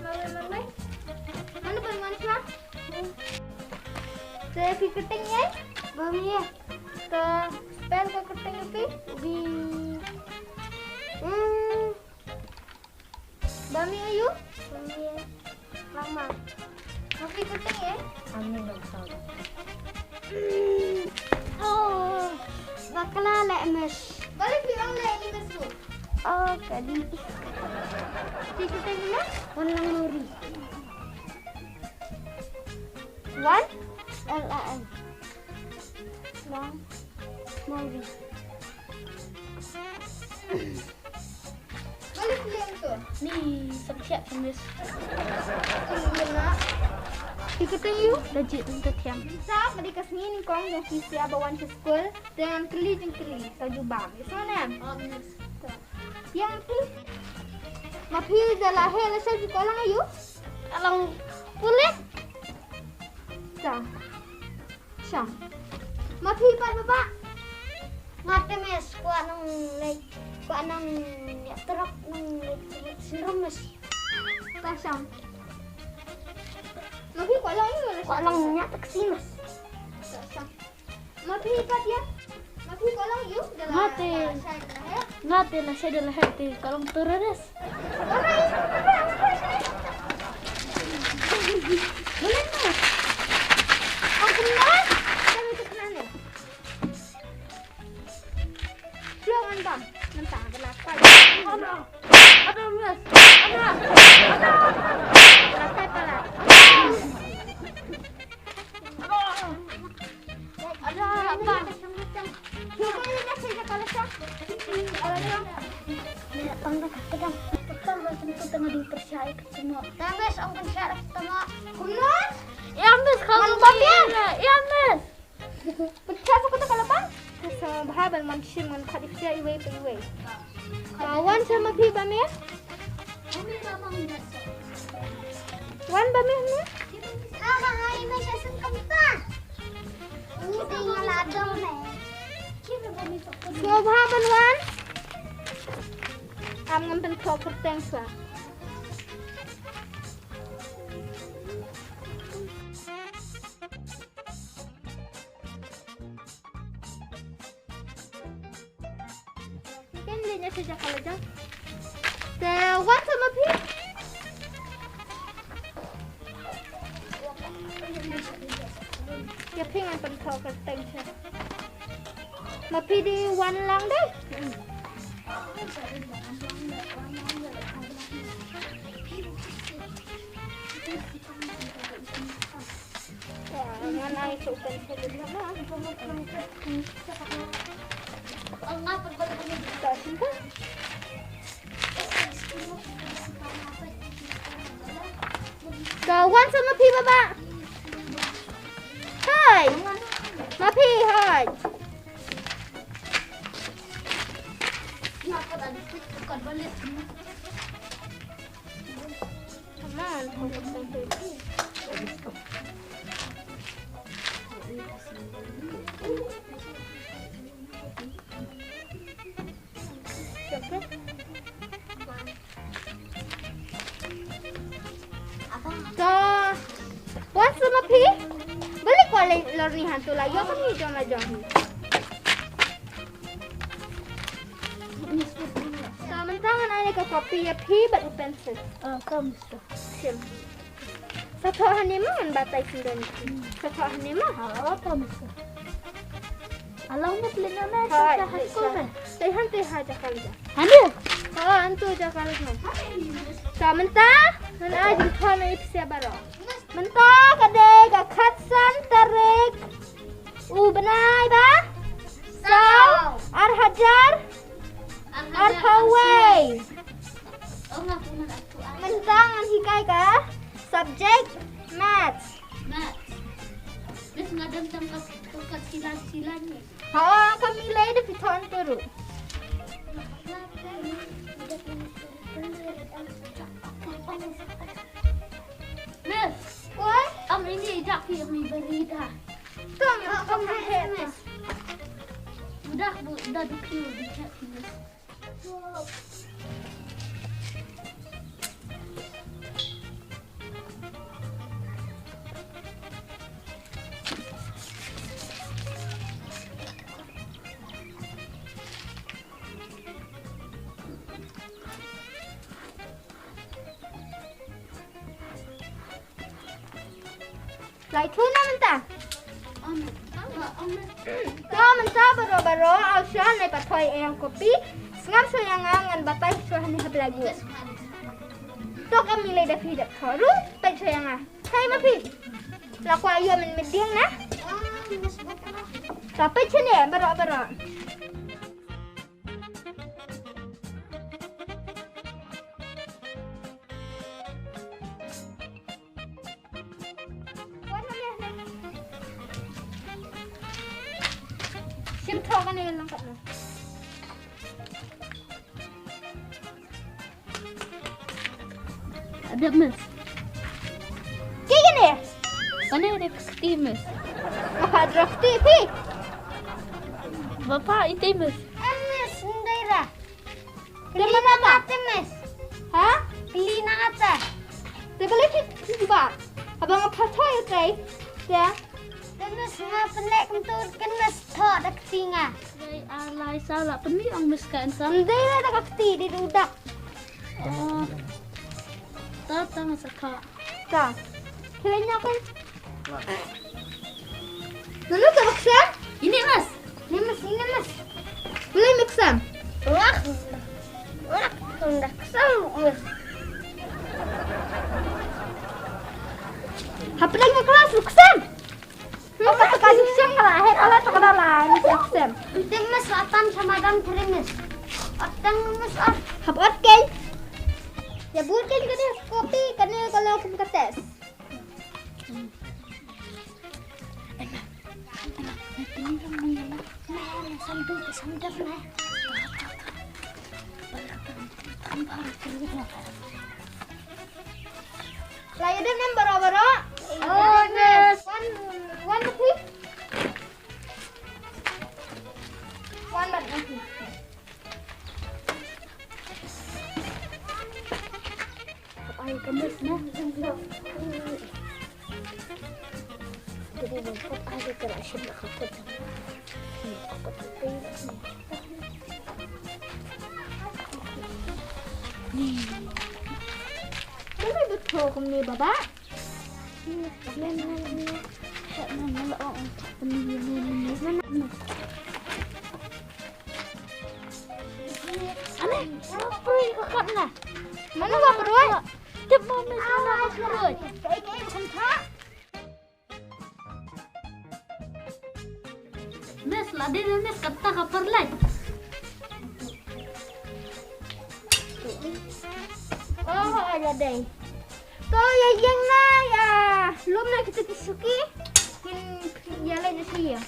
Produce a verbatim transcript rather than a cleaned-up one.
Mano ba man shuwa? Te phi kyrteng ïa? Ba Mih. Te spell ka kyrteng ïa phi? B. Hmm. Ba Mih aïu? Ba Mih. Mama. Ma phi kyrteng ïa? Ani Nongsa. Oh, bakla leh, Miss. Balei phi ong leh ïa i Miss ruh? Oh, kali. Phi kyrteng ïa? Wanlangmawri. Wan? L A N. Lang. Mawri. Balei phi leh ïa uto? Ni sa thiah, Miss. Phi kyrteng ïa u? Dajih Tymtathiang. Sa ka dei ka sngi nyngkong jong phi sha ba wan sha skul. Te ngan kylli jingkylli sa jubab. Ïa sngewbha. Ïa phi. Ma phi da la heh lashai phi kwah long aïu? Kwah long pulit. Sa. Sha. Ma phi pat Baba? Nga te Miss kwah nong leit, kwah nong ïatrok nong leit syndrome, Miss. Ta sha. Ma phi kwah long ïa u la kwah long ïa taxi, Miss. Ta sha. Ma phi pat ïa? Ma phi kwah long ïa u? Nga te. Nga te lashai da la heh te kwah long terrorist. Ïa, Miss, khublei. Ïa, Miss. Pynshai sa kata ka lapang. Sa bha ban wan shim ngan khat ïa phi iwei pa iwei. Ka wan sa ma phi Ba Mih. Wan Ba Mih ne? Ha, ha, ha, i Miss sa sngewthuh. Sngewbha ban wan. Am ngam pynthoh kyrteng shuwa. Ken leh ïa sha jaka la jong. Te wan sa ma phi. Ïa phi ngan pynthoh kyrteng sha. Ma phi dei wan lang dei. Ka wan sa ma phi Baba. Hai. Ma phi hai. Come on. To. Wan sa ma phi. Balei kwah leh lor ni hantu la ïoh kane jong la jong hi. Sa mynta ngan ai ka copy ïa phi bad u pencil. Ah, ka mister. Sim. Sa thoh hangne mo ngan batai sngewdon. Sa thoh hangne mo. Ah, ka mister. Alang mo pli na me sa ha school me. Te han te ha jaka la jong. Hangne. Ha, hangne jaka la jong. Sa mynta ngan ai jingthoh na ïa phi baroh. Mynta ka dei ka khatsan tarik u bnai ba saw, ar hajar arphew wei. Mynta ngan hikai ka subject maths. Maths. Miss, nga dang tam ka, ka silan, silan ni. Ha, ka milai da pithon turu. Miss. Oi? Am ini dak ki mi beri dah. Tong, tong, tong, Miss. Udah, bu, udah dukung, Miss. Lai thu na mynta. To mynta baroh baroh, aw shuwa, nai pat thoi ïa nga kopi. Sngap shuwa ïa nga, ngan batai shuwa hangne ha blackboard. To ka mi lei da phi da thoh ruh, peit shuwa ïa nga. Hai ma phi. La kwah ïoh mynmiet dieng na. To peit shane baroh baroh. Shim thoh kane lang katno. Adep, miss. Kaei kane? Kane dei ka kti, miss. Nga pat drok kti phi. Bapa ite, miss. Em, miss, ndai ra. Te mana ba? Te, miss. Ha? Pili na ata. Te balei phi, phi ba? Haba nga pha thoi ute. Te? Te, miss, nga pynleh kumto kan, miss, thoh da kti nga. Dei alai sa la pynmih ong, miss, kan sa. Ndei la da ka kti di dudak. Oh. Ta ta nga sa thoh. Ka. Kira nya kan. Nanu ka baksa? Ini, miss. Ini, miss, ini, miss. Boleh, miss, sam? Wah. Wah, unda sam, miss. Hapdeng ka klas, miss, sam. Ka ka ka jing shem ka la he ka la ta ka la la ni shem. Ding, miss, atan sama dang kiri, miss. Atang, miss, ah. Hap ot kei. Ya bur kei ka ni kopi, ka ni ka la kum ka test. La ïa dep ne em baroh baroh? Oh, miss. Wan, wan bad phi. Wan bad phi. Ai ka miss na. Jadi, wan bad ai ka la shim la ka kot. Ni. Kane dei thoh kumne, baba. Ane, sa poi ka kot na. Mano ba pyroi? Tip mo, miss, mano ba pyroi? Kaei kaei ba kan thoh? Miss, la dei, miss, kata ka pyrlai. Oh, la dei. To ïa ïeng na ïa lum na kita ki suki. Kin ïa leit na sha ïa.